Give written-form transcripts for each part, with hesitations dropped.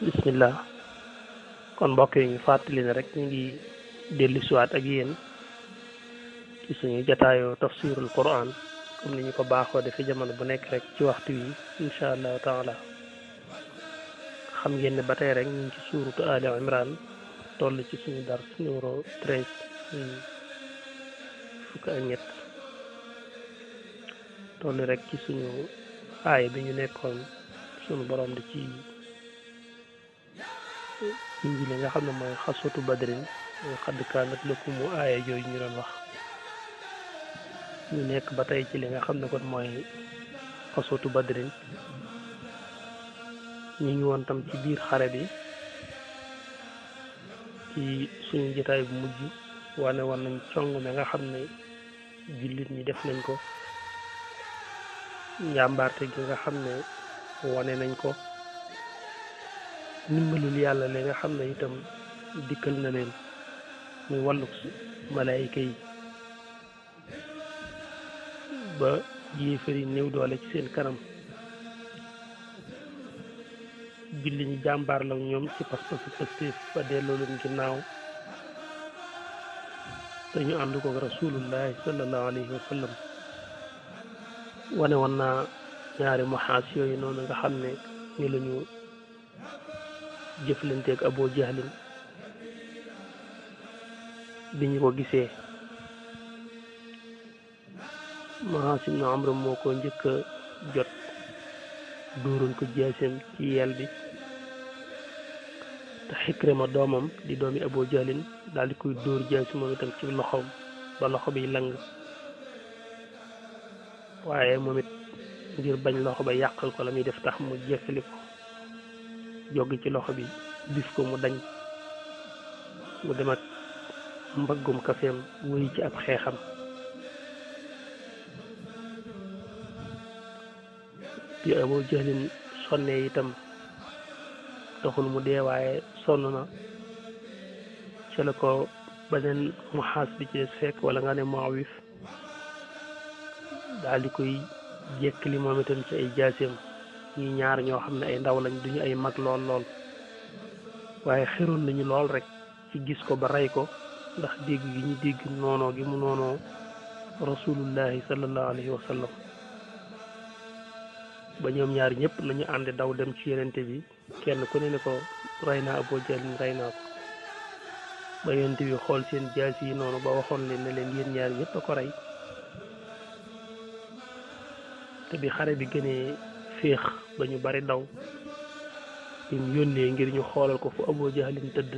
bismillah kon mbokk yi ñu fàttali ne rek ñu ngi dellu siwaat ak yéen ci suñu jataayoo tafsirul quran comme ni ñu ko baaxoo defe jamono bu nekk rek ci waxtu yi insha allahu taala xam ngeen ne ba tey rek ñu ngi ci suuratu Ali Imran toll ci suñu dars numéro 13 fukk ak ñett toll rek ci suñu aaya bi ñu nekkoon suñu borom di ci indi li nga xam ne mooy xaswatu badrin xadd kaanat lakum aaya yooyu ñu doon wax ñu nekk ba tey ci li nga xam ne kon mooy xaswatu badrin ñu ngi woon tam ci biir xare bi ci suñu jotaay bu mujj wane woon nañ cong mi nga xam ne jullit ñi def nañ ko njàmbaarte gi nga xam ne wane nañ ko ndimbalul yàlla li nga xam ne itam dikkal na leen muy wàllug malaayika yi ba yéefar yi néew doole ci seen kanam julli ñi jàmbaar la ñoom ci pas-pasu pastéef ba delloo leen ginnaaw te ñu ànd ko rasulullahi sallallahu alayhi wa sallam wane woon naa ñaari muhaas yooyu noonu nga xam ne ñu la ñu jëflanteeg Abu Jahlin bi ñu ko gisee Muhaas ibn Amr moo ko njëkk a jot dóoroon ko jaaseem ci yel bi te Ikrima doomam di doomi Abu Jahlin daal di koy dóor jaasi moom itam ci loxoom ba loxo bi lang waaye moom it ngir bañ loxo ba yàqal ko la muy def tax mu jekkali ko joggi ci loxo bi bis ko mu dañ mu dem ak mbaggum kafeem wéy ci ab xeexam bi Abu Jahlin sonnee itam taxul mu dee waaye sonn na ci la ko beneen Muhaas bi ci fekk wala nga ne Muawif daal di koy jekkali moom itam ci ay jaaseem ñi ñaar ñoo xam ne ay ndaw lañ duñu ay mag lool lool waaye xeroon nañu lool rek ci gis ko ba rey ko ndax dégg gi ñu dégg noonoo gi mu noonoo rasulullahi sallallahu alayhi wa sallam ba ñoom ñaar ñëpp lañu ànd daw dem ci yenente bi kenn ku ne ko rey naa Abu Jahlin rey naa ko ba yenente bi xool seen jaasi yi noonu ba waxoon leen ne leen yéen ñaar ñëpp a ko rey te bi xare bi gënee féex ba ñu bari daw bi mu yónnee ngir ñu xoolal ko fu Abu Jahlin tëdd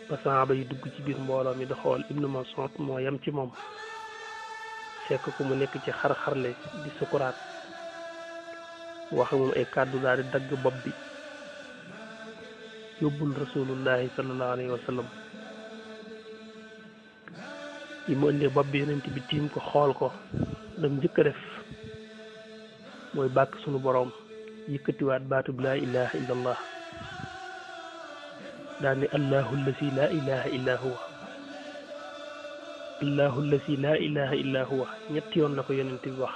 ba saaba yi dugg ci biir mbooloo mi di xool Ibnu Mas'ud moo yem ci moom fekk ko mu nekk ci xar-xarle di sukuraat wax moom ay kàddu daal di dagg bopp bi yóbbul rasulullahi sallallahu alayhi wa sallam yi mu indee bopp bi yonent bi tiim ko xool ko lam njëkk a def mooy bàkk sunu boroom yëkkatiwaat baatub laa ilaha illa allah daal ne allahu allasi laa ilaha illa huwa allahu allasi laa ilaha illa huwa ñetti yoon la ko yonent bi wax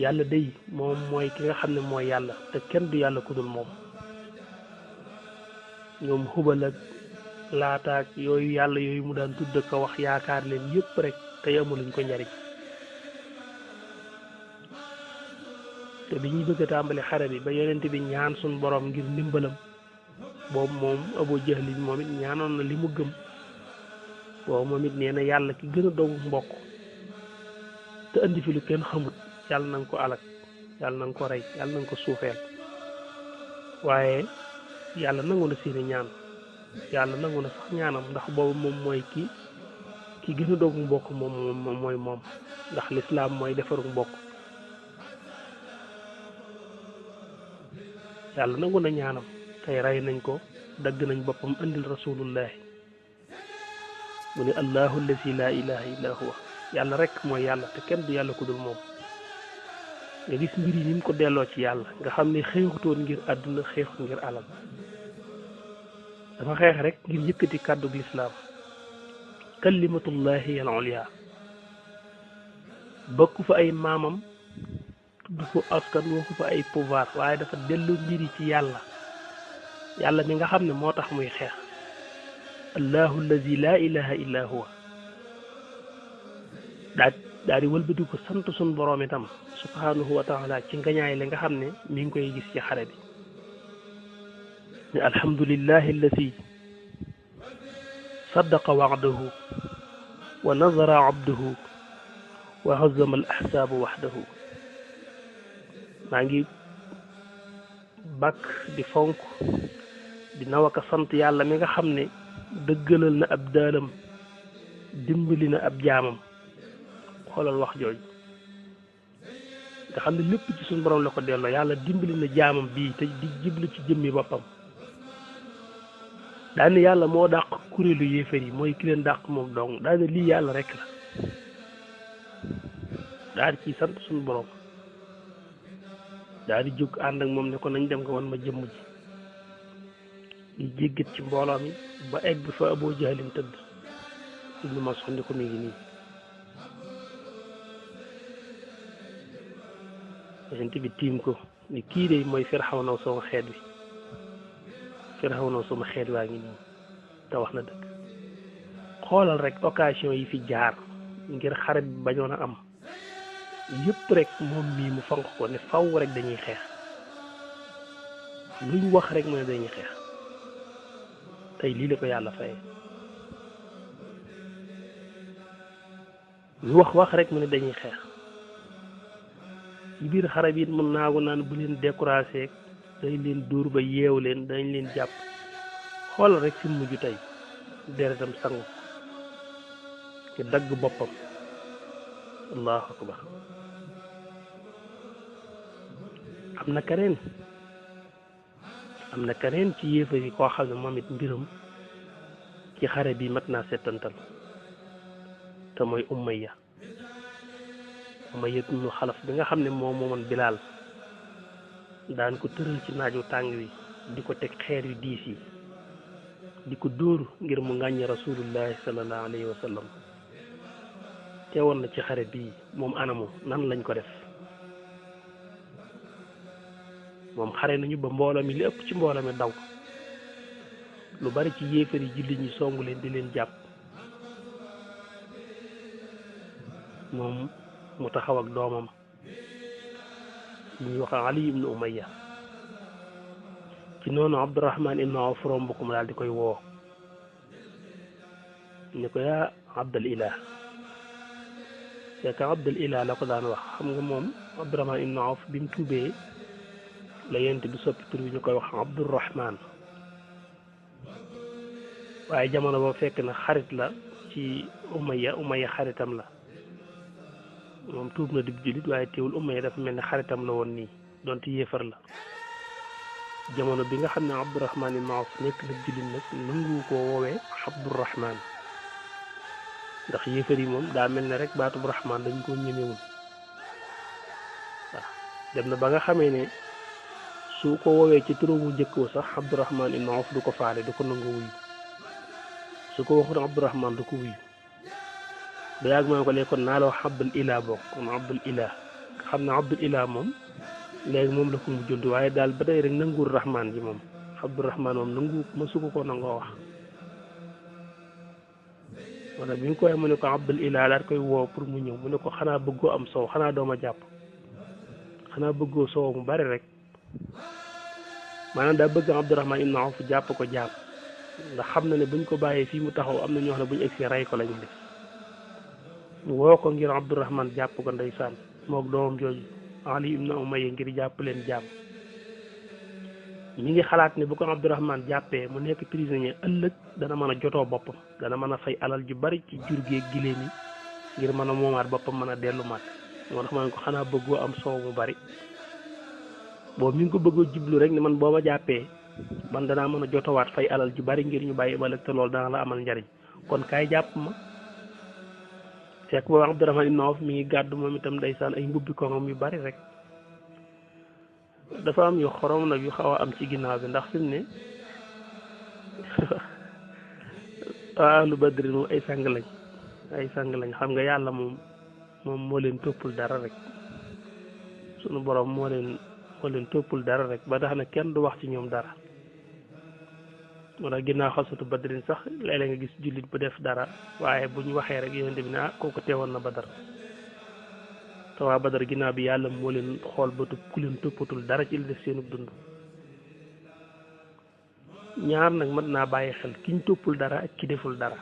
yàlla day moom mooy ki nga xam ne mooy yàlla te kenn du yàlla ku dul moom ñoom xubal ak laataak yooyu yàlla yooyu mu daan tudd ko wax yaakaar leen yëpp rek te amuluñ ko njariñ te bi ñuy bëgg a tàmbali xare bi ba yonent bi ñaan suñ borom ngir ndimbalam boobu moom Abu Jahlin moom it ñaanoon na li mu gëm boobu moom it nee na yàlla ki gën a dogu mbokk te andi fi lu kenn xamut yàlla na nga ko alak yàlla na nga ko rey yàlla na nga ko suufeel waaye yàlla nangu na seeni ñaan yàlla nangu na sax ñaanam ndax boobu moom mooy ki gën a dogu mbokk moom mooy moom ndax lislaam mooy defaru mbokk yàlla nangu na ñaanam tey rey nañ ko dagg nañ boppam andil rasulullahi mu ne allahu allazi laa ilaha illa huwa yàlla rek mooy yàlla te kenn du yàlla ku dul moom nga gis mbir yi ni mu ko delloo ci yàlla nga xam ne xeexutoon ngir àdduna xeexut ngir alal dafa xeex rek ngir yëkkati kàddug lislaam kalimatullahi al ulya bokk fa ay maamam tudd ko askan waxu fa ay pouvoir waaye dafa dellu mbiri ci yàlla yàlla mi nga xam ne moo tax muy xeex allahu allazi la ilaha illa huwa daa di wëlbati ko sant sun boroom itam subhanahu wa taala ci ngañaay li nga xam ne mi ngi koy gis ci xare bi ne alhamdulillahi allazi saddaqa wa'dahu wa nazara abdahu wa hazama al ahsaabu waxdahu maa ngi bàkk di fonk di nawaka sant yàlla mi nga xam ne dëggalal na ab daalam dimbali na ab jaamam xoolal wax jooju nga xam ne lépp ci suñu borom la ko delloo yàlla dimbali na jaamam bii te di jiblu ci jëmmi boppam daane yàlla moo dàq kuréelu yéefar yi mooy ki leen dàq moom dong daane lii yàlla rek la daal di ciy sant suñu borom daal di jóg ànd ak moom ne ko nañ dem nga wan ma jëmm ji di jéggit ci mbooloo mi ba egg fa Abu Jahlin tëdd Ibnu Mas'ud ne ko mi ngi nii yonent bi tiim ko ni kii de mooy Firawna sama xeet wi Firawna sama xeet waa ngi nii te wax na dëgg xoolal rek occasion yi fi jaar ngir xare bi bañoon a am yëpp rek moom mii mu fonk ko ne faw rek dañuy xeex luñ wax rek mu ne dañuy xeex tey lii la ko yàlla faye lu wax rek mu ne dañuy xeex ci biir xare bi it mën naagu naan bu leen découragé dañ leen dóor ba yeew leen dañ leen jàpp xoolal rek fi mujj tey deretam sangu ci dagg boppam allahu akbar am na keneen ci yéefar yi koo xam ne moom it mbiram ci xare bi mat naa settantal te mooy Umayya ibnu Xalaf bi nga xam ne moom moomoon Bilaal daan ko tëral ci naaju tàng wi di ko teg xeer yu diis yi di ko dóor ngir mu ngàññi rasulullahi sallallahu alayhi wa sallam teewoon na ci xare bii moom anamu nan lañ ko def moom xare nañu ba mbooloo mi li ëpp ci mbooloo mi daw lu bari ci yéefar yi jullit ñi songu leen di leen jàpp moom mu taxaw ak doomam ñuy wax Ali ibnu Umayya ci noonu Abdurahman ibnu Awf romb ko mu daal di koy woo ni ko yaa Abdal Ilah fekk Abdal Ilah la ko daan wax xam nga moom Abdurahman ibnu Awf bi mu tuubee la yent bi soppi tur bi ñu koy wax Abdurahman waaye jamono boo fekk na xarit la ci Umayya xaritam la moom tuub na di jullit waaye teewul Umayya dafa mel ne xaritam la woon nii donte yéefar la jamono bi nga xam ne Abdurahman ibn Awf nekk na jullit nag nangu koo woowee Abdurahman ndax yéefar yi moom daa mel ne rek baatub Rahman dañ koo ñemewul waaw dem na ba nga xamee ne su ko woowee ci turam njëkkoo sax Abdurahman ibn Awf du ko faale du ko nangu wuyu su ko waxul Abdurahman du ko wuyu ba yàgg maa ko léegi kon naa la wax Abdul Ilah bokk kon Abdul Ilah xam ne Abdul Ilah moom léegi moom la ko mu jënd waaye daal ba tey rek nanguwul Rahman ji moom Abdurahman moom nangu ma su ko nangoo wax wala bi ñu koy mu ne ko Abdul Ilah daal koy woo pour mu ñëw mu ne ko xanaa bëggoo am soow xanaa dooma jàpp xanaa bëggoo soow mu bari rek maanaam daa bëgg Abdurahman ibn Awf jàpp ko jàpp ndax xam na ne buñ ko bàyyee fii mu taxaw am na ñoo xam ne buñu egsi rey ko lañu def woo ko ngir Abdurahman jàpp ko ndeysaan moog doomam jooju Ali ibn Umayya ngir jàpp leen jàpp mi ngi xalaat ne bu ko Abdurahman jàppee mu nekk prisonnier ëllëg dana mën a jotoo boppam dana mën a fay alal ju bari ci jur gi giléem yi ngir mën a moomaat boppam mën a dellu maat moo tax ma ne ko xanaa bëggoo am soow mu bari boobu mi ngi ko bëggoo jublu rek ne man boo ma jàppee man danaa mën a jotowaat fay alal ju bari ngir ñu bàyyi ëllëg te loolu dana la amal njariñ kon kaay jàpp ma fekk boobu Abdurahman ibn Awf mi ngi gàddu moom itam ndeysaan ay mbubbi koŋam yu bari rek dafa am yu xorom nag yu xaw a am ci ginnaaw bi ndax fi mu ne waa ahlu badrin moom ay sang lañ xam nga yàlla moom moo leen toppul dara rek sunu borom moo leen toppul dara rek ba tax na kenn du wax ci ñoom dara moo tax ginnaaw xasatu badrin sax léeg-léeg nga gis jullit bu def dara waaye bu ñu waxee rek yonent bi ne kooku teewoon na badar te waa badar ginnaaw bi yàlla moo leen xool ba ku leen toppatul dara ci li def seenu dund ñaar nag mën naa bàyyi xel kiñ toppul dara ak ki deful dara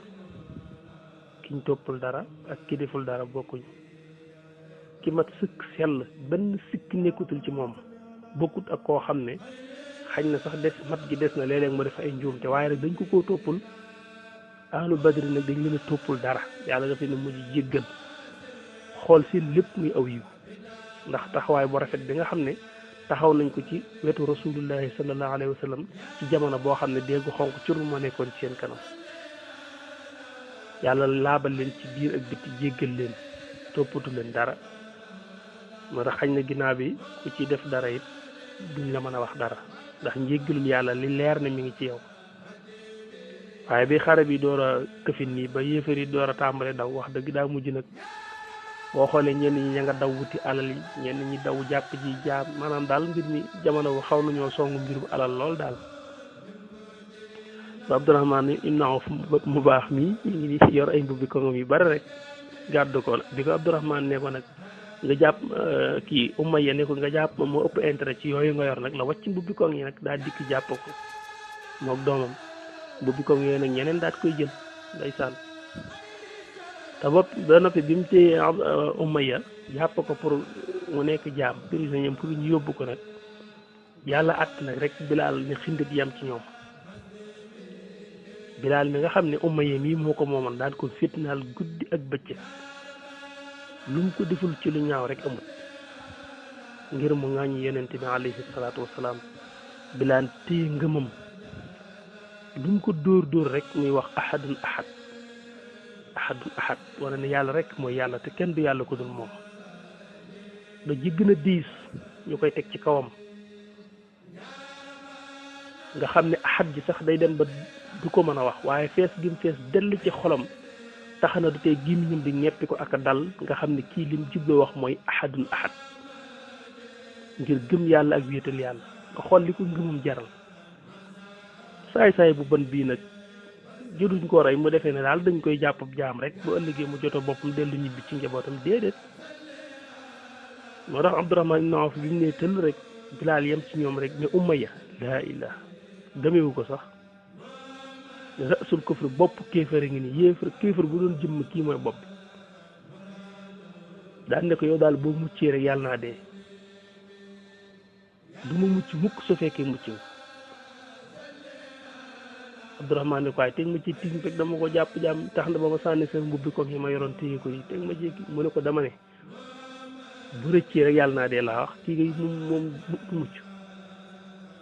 kiñ toppul dara ak ki deful dara bokkuñ ki mat sëkk sell benn sikk nekkutul ci moom bokkut ak koo xam ne xañ na sax des mat gi des na léeg-léeg mu def ay njuumte waaye rek dañ ko toppul ahlu badri nag dañ leen a toppul dara yàlla dafa ne mujj jéggal xool seen lépp muy aw yiw ndax taxawaay bu rafet bi nga xam ne taxaw nañ ko ci wetu rasulullahi sallallahu alayhi wa sallam ci jamono boo xam ne déggu xonq cur moo nekkoon ci seen kanam yàlla laabal leen ci biir ak biti jéggal leen toppatu leen dara moo tax xañ na ginnaaw bi ku ci def dara it duñ la mën a wax dara ndax njéggalul yàlla li leer ne mi ngi ci yow waaye bi xare bi door a këfin nii ba yéefar yi door a tàmbale daw wax dëgg daa mujj nag boo xoolee ñenn ñi ña nga daw wuti alal yi ñenn ñi daw jàpp ji jaam maanaam daal mbir mi jamono bu xaw nañoo songu mbirum alal lool daal ba Abdourahman ibn Awf mu baax mii ñu ngi nii yor ay mbubbi ko yu bari rek gàddu ko bi ko Abdourahman ne ko nag nga jàpp kii Umayya ne ko nga jàpp ma moo ëpp intérêt ci yooyu nga yor nag la wàcc mbubbi koŋ yi nag daal dikk jàpp ko mook doomam mbubbi koŋ yooyu nag ñeneen daat koy jël ndeysaan te bopp ba noppi bi mu téye Umayya jàpp ko pour mu nekk jaam prisonnier pour ñu yóbbu ko nag yàlla att nag rek Bilaal ne xindig yam ci ñoom Bilaal mi nga xam ne Umayya mii moo ko moomoon daan ko fitnaal guddi ak bëccëg lu mu ko deful ci lu ñaaw rek amul ngir mu ŋaañu yonent bi alayhi salaatu wasalaam Bilaal téye ngëmam lu mu ko dóor rek muy wax ahadun ahad wane ne yàlla rek mooy yàlla te kenn du yàlla ko dul moom da ji gën a diis ñu koy teg ci kawam nga xam ne ahad ji sax day dem ba du ko mën a wax waaye fees gi mu fees dell ci xolam tax na du tey gémmiñam di ñeppi ko ak a dal nga xam ne kii lim jubloo wax mooy ahadun ahad ngir gëm yàlla ak wéetal yàlla nga xool li ko ngëmam jaral saay-saay bu bon bii nag jëruñ ko rey mu defee ne daal dañ koy jàpp jaam rek bu ëllëgee mu joto boppam dellu ñibbi ci njabootam déedéet moo tax Abdourahman ibn Awf bi mu ne tëll rek Bilaal yem ci ñoom rek ne Umayya laa illah gëmewu ko sax rasul kufr bopp kéefar ngi ni yéefar kéefar bu doon jëmm kii mooy bopp bi daan ne ko yow daal boo muccee rek yàlla naa dee du ma mucc mukk su fekkee mucc nga Abdourahman ne ko waaye teg ma ci tiim rek dama ko jàpp jaam tax na ba ma sànni seen mbubbi comme yi ma yoroon téye ko yi teg ma jékki mu ne ko dama ne bu rëccee rek yàlla naa dee laa wax kii ngay moom mucc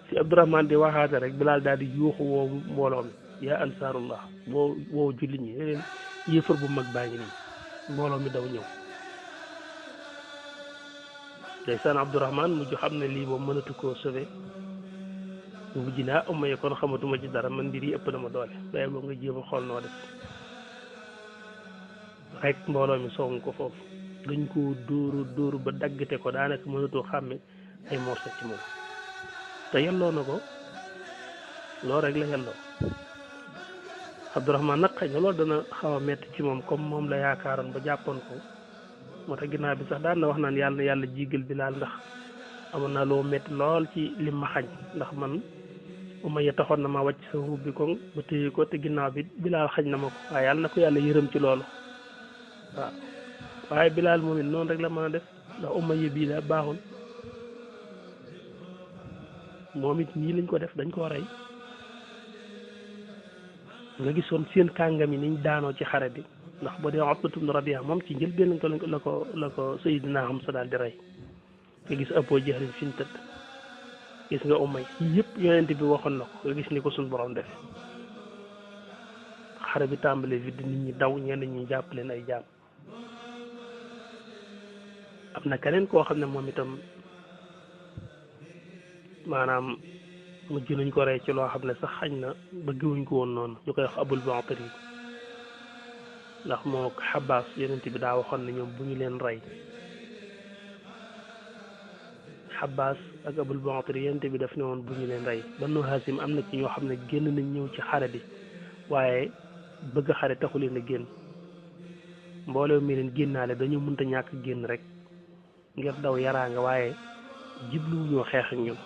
si Abdourahman di waxaate rek Bilaal daal di yuuxu woo mbooloo mi yaa ansaarullah woo julli ñi leen yéefar bu mag baa ngi nii mbooloo mi daw ñëw ndeysaan Abdourahman mujj xam ne lii moom mënatu koo sauvé bu mujj naa Umayya kon xamatuma ci dara man mbir yi ëpp na ma doole waaye boo nga jéem a xool noo def rek mbooloo mi song ko foofu dañ ko dóoru ba daggate ko daanaka mënatoo xàmme ay morsa ci moom te yelloo na ko loolu rek la yelloo Abdourahman nag xëy na loolu dana xaw a metti ci moom comme moom la yaakaaroon ba jàppoon ko moo tax ginnaaw bi sax daan na wax naan yàlla na yàlla jiigal Bilaal ndax amoon naa loo metti lool ci lim ma xañ ndax man Umayya taxoon na ma wàcc sa ubbi ko ba téye ko te ginnaaw bi Bilaal xañ na ma ko waaye yàlla na ko yàlla yërëm ci loolu waaw waaye Bilaal moom it noonu rek la mën a def ndax Umayya bii la baaxul moom it nii lañ ko def dañ koo rey nga gisoon seen kàngam yi niñ daanoo ci xare bi ndax boo dee Utbatu ibn Rabi'a moom ci njëlbéen la ko Sayyidina Hamza daal di rey nga gis Abu Jahl fi ñu tëdd gis nga Umayya yëpp yonent bi waxoon na ko nga gis ni ko suñ borom def xare bi tàmbalee vide nit ñi daw ñenn ñi jàpp leen ay jaam am na keneen koo xam ne moom itam maanaam mujj nañ ko rey ci loo xam ne sax xañ na bëgguwuñ ko woon noonu ñu koy wax abul Baatari ndax moo Xabbaas yonent bi daa waxoon ne ñoom bu ñu leen rey Xabbaas ak abul Baatari yonent bi daf ne woon bu ñu leen rey Banu Haasim am na ci ñoo xam ne génn nañ ñëw ci xare bi waaye bëgg xare taxu leen a génn mbooloo mi leen génnaale dañu mënta ñàkk génn rek ngir daw yaraanga waaye jibluwuñoo xeex ak ñoom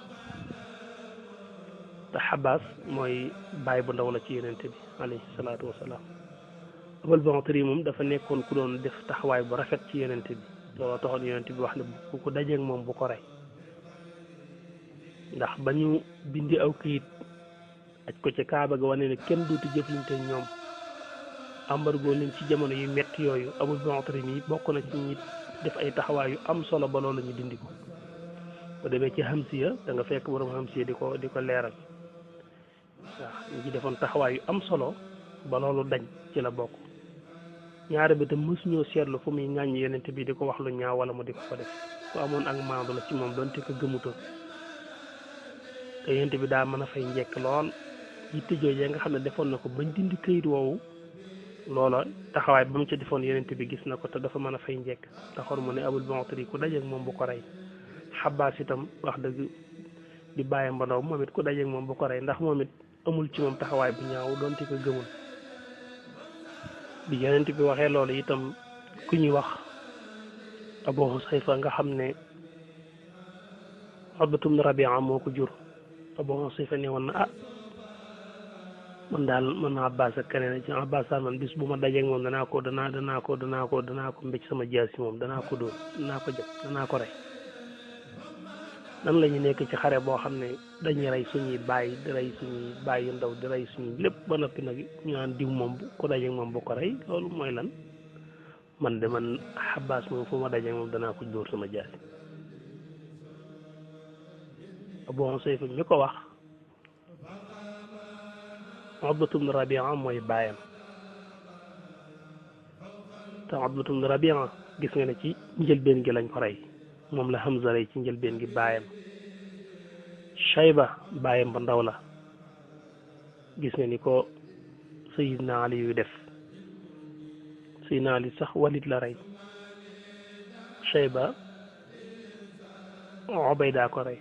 te Xabbaas mooy baay bu ndaw la ci yonent bi alayhi salaatu wasalaam abul Baatari moom dafa nekkoon ku doon def taxawaay bu rafet ci yonent bi looloo taxoon yonent bi wax ne bu ko dajeeg moom bu ko rey ndax ba ñu bindi aw këyit aj ko ca Kaaba ga wane ne kenn dootu jëflante ñoom embargo leen ci jamono yu metti yooyu abul Baatari mi bokk na ci ñi def ay taxawaay yu am solo ba loolu ñu dindi ko bu demee ci Hamsiya da nga fekk borom Hamsiya di ko leeral waaw ñu ci defoon taxawaay yu am solo ba loolu dañ ci la bokk ñaare bi tam mësuñoo seetlu fu muy ŋàññ yonent bi di ko wax lu ñaaw wala mu di ko def ku amoon ak maandu la ci moom doonte ko gëmutoon te yonent bi daa mën a fay njekk lool yitte jooju nga xam ne defoon na ko bañ dindi këyit woowu loola taxawaay ba mu ca defoon yonent bi gis na ko te dafa mën a fay njekk taxoon mu ne abul Baatari ku dajeeg moom bu ko rey Xabbaas itam wax dëgg di bàyyam ba ndaw moom it ku dajeeg moom bu ko rey ndax moom it amul ci moom taxawaay bu ñaaw doonte ko gëmul bi yonent bi waxee loolu itam ku ñuy wax Abu Husayfa nga xam ne Utbatu bnu Rabia moo ko jur Abu Husayfa ne woon na man daal man Abbas ak keneen ci Abbas man bis bu ma dajeeg moom danaa ko mbéj sama jaasi moom danaa ko dóor danaa ko jëm danaa ko rey nan la ñu nekk ci xare boo xam ne dañuy rey suñuy bàyyi di rey suñuy bàyyi yu ndaw di rey suñuy lépp ba noppi nag ñu naan diw moom ku dajeeg moom bu ko rey loolu mooy lan man de man Abbas moom fu ma dajeeg moom danaa ko dóor sama jaasi Abu Husayfa mi ko wax Utbatu bnu Rabia mooy baayam te Utbatu bnu Rabia gis nga ne ci njëlbeen gi lañ ko rey moom la Hamza rey ci njëlbeen gi baayam Shayba baayam ba ndaw la gis nga ni ko Sayyidina Ali yu def Sayyidina Ali sax Walid la rey Shayba Ubayda ko rey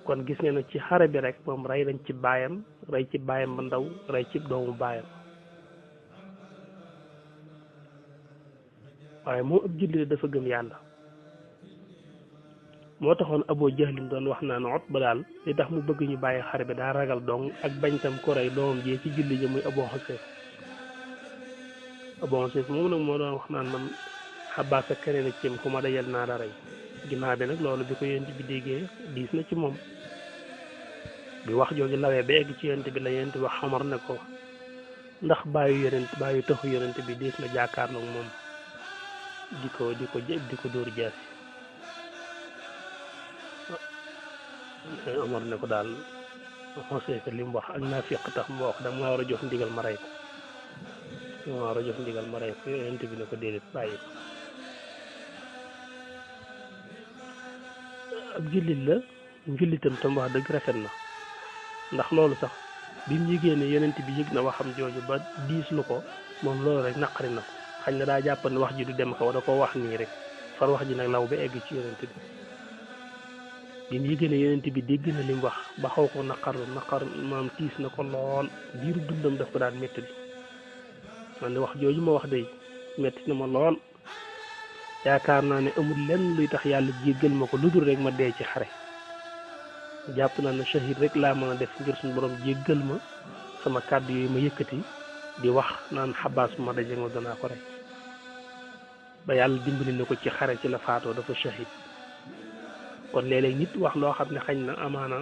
kon gis nga ne ci xare bi rek moom rey nañ ci baayam rey ci baayam ba ndaw rey ci doomu baayam waaye moom ab jullit dafa gëm yàlla moo taxoon Abu Jahlin doon wax naan Utba daal li tax mu bëgg ñu bàyyi xare bi daa ragal dong ak bañ tam ko rey doomam jee ci julli ji muy Abu Husayfa moom nag moo doon wax naan man Xabbaas ak keneen ak cim ku ma dajal naa la rey ginnaaw bi nag loolu bi ko yonent bi déggee diis na ci moom bi wax jooju lawee ba egg ci yonent bi la yonent wax Omar ne ko ndax bàyyi taxu yonent bi diis na jàkkaarloog moom di ko dóor jaasi Omar ne ko daal Husayfa li mu wax ak naafiq tax mu wax dama war a jox ndigal ma rey ko yonent bi ne ko déedéet bàyyi ko ab jullit la njullitam tam wax dëgg rafet na ndax loolu sax bi mu yëgee ne yonent bi yëg na waxam jooju ba diis lu ko moom loolu rek naqari na ko xañ na daa jàpp ne wax ji du dem kaw da ko wax nii rek far wax ji nag law ba egg ci yonent bi mu yëgee ne yonent bi dégg na li mu wax ba xaw ko naqar maam tiis na ko lool biiru dundam daf ko daan métti man de wax jooju ma wax day métti na ma lool yaakaar naa ne amul lenn luy tax yàlla jéggal ma ko lu dul rek ma dee ci xare jàpp naa ne shahid rek laa mën a def ngir suñu borom jéggal ma sama kàddu yooyu ma yëkkati di wax naan Xabbaas bu ma daje ma danaa ko rek ba yàlla dimbali na ko ci xare ci la faatoo dafa shahid kon léeg-léeg nit wax loo xam ne xañ na amaana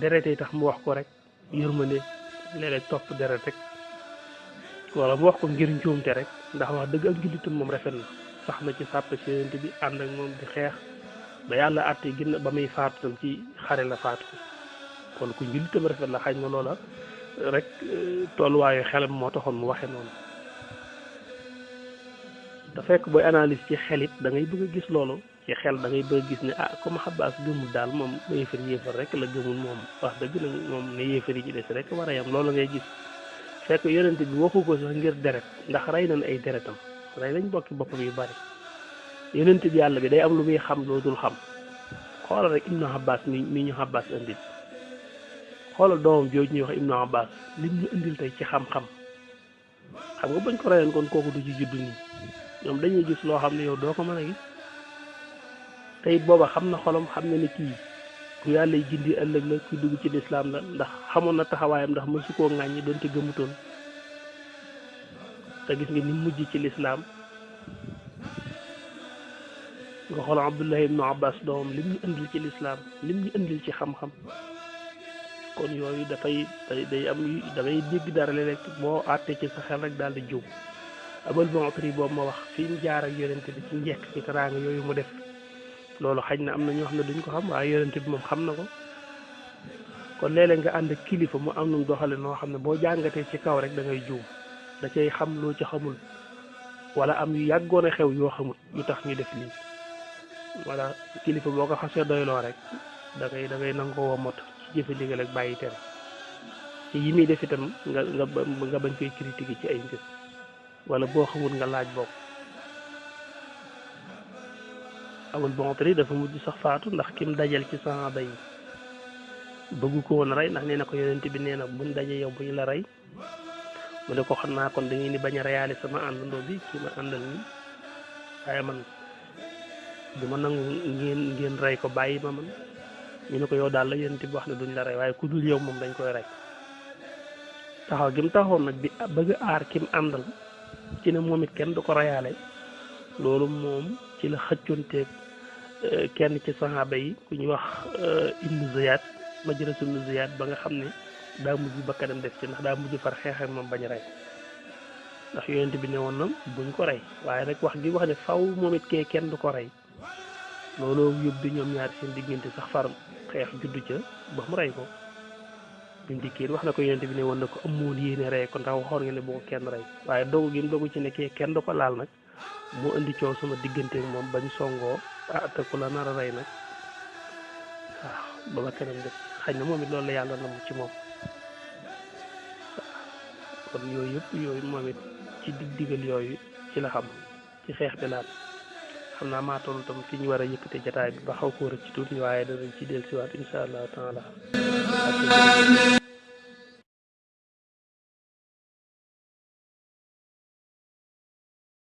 deretee tax mu wax ko rek yërmande léeg-léeg topp deret rek wala mu wax ko ngir njuumte rek ndax wax dëgg ak njullitam moom rafet na sax na ci sàpp ci yonent bi ànd ak moom di xeex ba yàlla àtte gën ba muy faatu tam ci xare la faatu kon ku njullitam rafet la xañ na loola rek tolluwaayu xelam moo taxoon mu waxe noonu te fekk booy analyse ci xelit da ngay bëgg a gis loolu ci xel da ngay bëgg gis ne ah comme Abbas gëmul daal moom yéefar rek la gëmul moom wax dëgg nag moom ne yéefar yi ci des rek war a yam loolu ngay gis fekk yonent bi waxu ko sax ngir deret ndax rey nañ ay deretam rey nañ bokki boppam yu bari yonent bi yàlla bi day am lu muy xam loo dul xam xoolal rek Ibnu Abbas mi ñu Abbas indil xoolal doomam jooju ñuy wax Ibnu Abbas lim ñu indil tey ci xam-xam xam nga bañ ko reyoon kon kooku du ci juddu nii ñoom dañuy gis loo xam ne yow doo ko mën a gis tey booba xam na xolam xam na ne kii ku yàlla y gindi ëllëg la kuy dugg ci lislaam la ndax xamoon na taxawaayam ndax mësu koo ŋàññi doonte gëmutoon te gis nga ni mujj ci lislaam nga xool Abdullah ibnu Abbas doomam lim ñu indil ci lislaam lim ñu indil ci xam-xam kon yooyu dafay day am dangay dégg dara léeg-léeg boo àttee ci sa xel rek daal di jóg abal Bontri boobu ma wax fi mu jaar ak yonent bi ci njekk ci teraanga yooyu mu def loolu xaj na am na ñoo xam ne duñ ko xam waaye yonent bi moom xam na ko kon léeg-léeg nga ànd ak kilifa mu am nu doxale noo xam ne boo jàngatee ci kaw rek da ngay juum da cay xam loo ci xamul wala am yu yàggoon a xew yoo xamul yu tax ñu def lii wala kilifa boo ko xasee doyloo rek da ngay nangoo womot ci jëfe ndigal ak bàyyi tere ci yi muy def itam nga bañ koy critiquer ci ay mbir wala boo xamul nga laaj bokk Abul Bontri dafa mujj sax faatu ndax kim dajal ci saxaaba yi bëggu ko woon rey ndax nee na ko yonent bi nee na buñ daje yow buñ la rey mu ne ko xam naa kon da ngeen di bañ a reyaale sama àndandoo bi kii ma àndal nii waaye man du ma nangu ngeen rey ko bàyyi ma man ñu ne ko yow daal la yonent bi wax ne duñ la rey waaye ku dul yow moom dañ koy rey taxaw gi mu taxawoon nag bi bëgg aar kim àndal ci ne moom it kenn du ko reyaale loolu moom ci la xëccoonteeg kenn ci saxaaba yi ku ñuy wax Ibnu Ziyad Majras ibnu Ziyad ba nga xam ne daa mujj bakkanam def ci ndax daa mujj far xeex ak moom bañ rey ndax yonent bi ne woon na buñ ko rey waaye nag wax gi wax ne faw moom it kee kenn du ko rey looloo yóbbu ñoom ñaar seen diggante sax far xeex juddu ca ba mu rey ko bimu dikkee wax na ko yonent bi ne woon na ko amoon yéene rey ko ndax waxoon nga ne bu ko kenn rey waaye dogu gi mu dogu ci ne kee kenn du ko laal nag moo indi coow sama digganteeg moom bañ songoo te ku la nar a rey nag waaw ba ba keneen def xëy na moom it loolu la yàlla na mu ci moom kon yooyu yëpp yooyu moom it ci digal yooyu ci la xam ci xeex bi laat xam naa maa toll tam fi ñu war a yëkkate jataay bi ba xaw koo rëcc ci tuuti waaye danañ ci dellusiwaat insha allahu taala